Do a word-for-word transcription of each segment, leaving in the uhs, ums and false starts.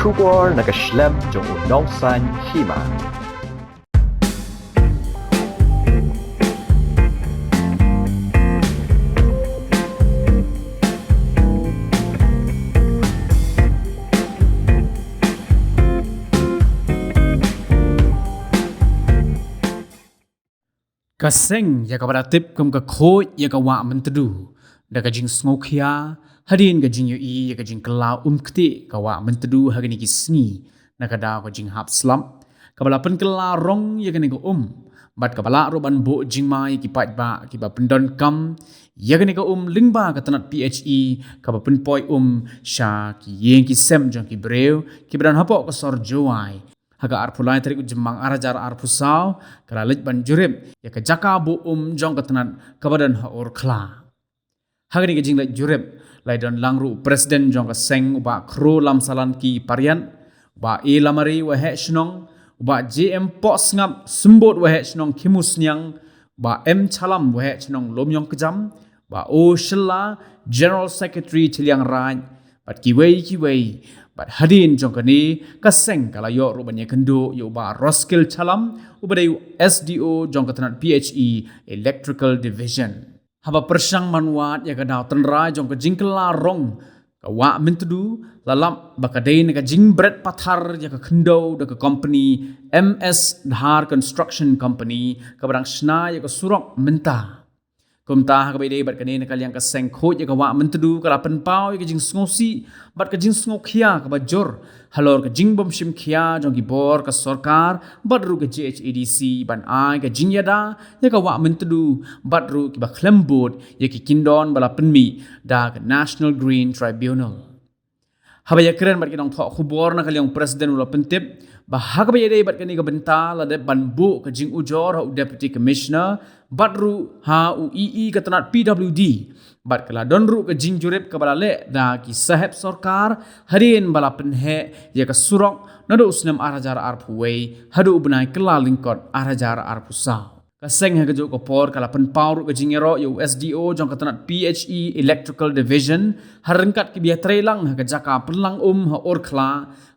Khubor na ka shlem jong u nongsaiñ hima. Ka seng ïa kaba la tip kum ka Khuid ïa ka Wah Myntdu, da ka jingsngewkhia hadien ka jingïohi ïa ka jingkylla umktieh ka Wah Myntdu ha kine ki sngi, na ka daw ka jinghap slap kaba la pynkylla rong ïa kane ka um, bad kaba lah ruh ban buh jingma ïa ki paidbah kiba pyndonkam ïa kane ka um lyngba ka tnat P H E kaba pynpoi um sha ki ïing ki sem jong ki briew kiba don hapoh ka sor Jowai. Ha ka arphew lai tarik u Jymmang ar hajar arphew saw, ka la leit ban jurip ïa ka jaka buh um jong ka tnat kaba don ha Urkhla. Ha kane ka jingleit jurip, la don lang ruh u President jong ka seng u Bah Khroo Lamsalanki Pariat, u Bah A Lamare, Waheh Shnong, u Bah J M Pohsngap, Symbud Waheh Shnong Khimusniang, u Bah M Chalam, Waheh Shnong Lumïongkjam, Bah O Shylla, General Secretary Chilliangraij, bad kiwei kiwei. Bad hadien jong kane, ka seng ka la ïoh ruh ban ïakynduh ïa u Bah Roskill Chalam, uba dei u S D O jong ka tnat P H E Electrical Division. Haba pyrshang ban wad ïa ka daw tynrai jong ka jingkylla rong ka Wah Myntdu, la lap ba ka dei na ka jingbret pathar ïa ka khyndew da ka kompani M S Dhar Construction Company kaba dang shna ïa ka surok mynta. Kumta ha kaba ïadei bad kane, na ka liang ka seng Khuid ïa ka Wah Myntdu ka la pynpaw ïa ka jingsngewsih bad ka jingsngewkhia kaba jur halor ka jingbymshim khia jong ki bor ka sorkar bad ruh ka J H A D C ban ai ka jingïada ïa ka Wah Myntdu bad ruh kiba khlem bud ïa ki kyndon ba la pynmih da ka National Green Tribunal. Haba ïakren bad ki nongthoh khubor, na ka liang u President u la pyntip ba ha kaba ïadei bad kane ka bynta, la dep ban buh ka jingujor ha u Deputy Commissioner bad ruh ha u E E ka tnat P W D, bad ka la don ruh ka jingjurip kaba la leh da ki sahep sorkar hadien ba la pynheh ïa ka surok naduh u snem ar hajar arphew wei haduh u bnai Kyllalyngkot ar hajar arphew saw. Ka seng ha kajuh ka por ka la pynpaw ruh ka jingïaroh ïa u S D O jong ka tnat P H E Electrical Division, ha ryngkat kiba ïatreilang ha ka jaka pynlang um ha Urkhla,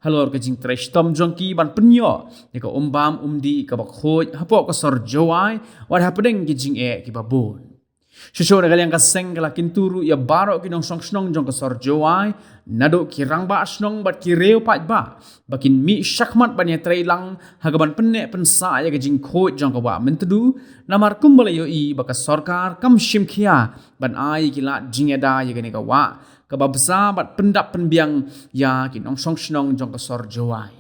halor ka jingtrei shitom jong ki ban pynïoh ïa ka umbam umdih kaba khuid hapoh ka sor Jowai, wat hapdeng ki jingeh kiba bun. Shuh shuh na ka liang ka seng ka la kyntu ruh ïa baroh ki nongshong shnong jong ka sor Jowai, naduh ki rangbah shnong bad ki riew paidbah, ba kin mih shakhmat ban ïatreilang ha kaban pynneh pynsah ïa ka jingkhuid jong ka Wah Myntdu, namar kumba la ïohi ba ka sorkar kam shim khia ban ai ïa ki lad jingïada ïa kane ka wah kaba bsa bad pyndap pynbiang ïa ki nongshong shnong jong ka sor Jowai.